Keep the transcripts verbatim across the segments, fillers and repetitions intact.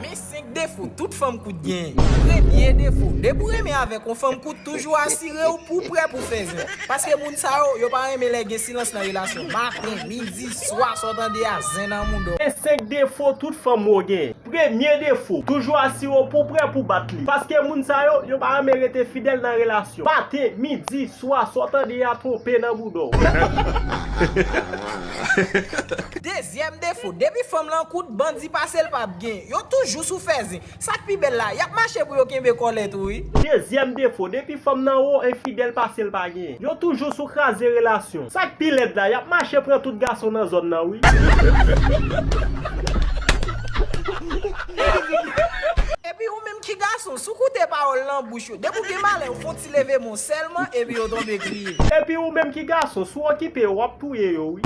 Men senk defo tout fanm kout genyen. Premye defo, depi w renmen avèk yon fanm kout, toujou asire w pou w prè pou fè zen. Paske moun sa yo, yo pa renmen lè gen silans nan relasyon. Maten, midi, swa, sa w tande a, zen nan mouda w. Men senk defo tout fanm yo genyen. Premye defo, toujou asire w pou w prè pou bat li. Paske moun sa yo, yo pa renmen rete fidèl nan relasyon. Maten, midi, swa, sa w tande a twonpe nan bouda w. Dezyèm defo, depi fanm lan kout, bandi pase l p ap gen. Yo toujou sou fè zen. Sa k pi bèl la, y ap mache pou yo kenbe kòlèt ou wi. Dezyèm defo, depi fanm nan wo, enfidèl pase l pa gen. Yo toujou sou kraze relasyon. Sa k pi lèd la, y ap mache pran tout gason nan zòn nan wi. Epi ou menm ki gason, si w koute pawòl nan bouch yo, depi w gen malè, ou fè yon ti leve men w sèlman, epi yo tonbe kriye. Epi ou menm ki gason, si w okipe yo, w ap touye yo wi.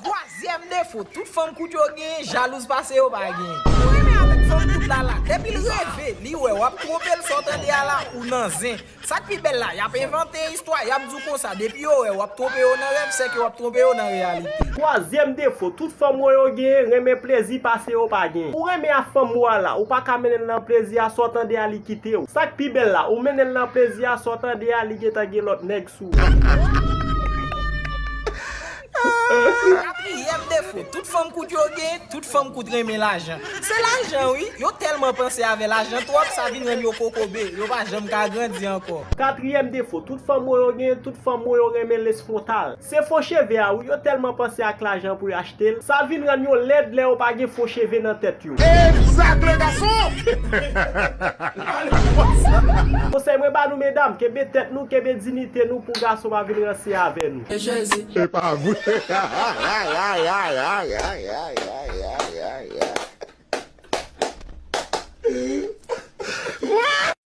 Twazyèm defo tout fanm kout yo genyen, jalouz pase yo pa genyen. Ou renmen avèk fanm kout la la, depi l reve, li wè w ap twonpe l, sa w tande a la, ou nan zen. Sa k pi bèl la, y ap envante istwa, y ap di w konsa, depi yo wè w ap twonpe yo nan rèv, sèke w ap twonpe yo nan reyalite. Twazyèm defo tout fanm ou yo genyen, renmen plezi pase yo pa genyen. Ou renmen ak fanm ou a la, ou pa ka mennen l nan plezi a, sa w tande a li kite w. Sa k pi bèl la, ou mennen l nan plezi a, sa w tande a li gentan gen lòt nèg sou ou. Katriyèm defo tout fanm kout yo genyen, tout fanm kout renmen lajan. Se lajan wi, yo tèlman panse avè lajan twòp, sa vin rann yo kokobe, yo pa janm ka grandi ankò. Katriyèm defo tout fanm yo genyen, tout fanm yo renmen lès fwontal. Se fo cheve a wi, yo tèlman panse ak lajan pou yo achte l, sa vin rann yo lèd lè yo pa gen fo cheve nan tèt yo. Exact, le garçon! Konsèy mwen ba nou medam, kenbe tèt nou, kenbe diyite nou pou gason pa vin ranse avè nou. E pa vre.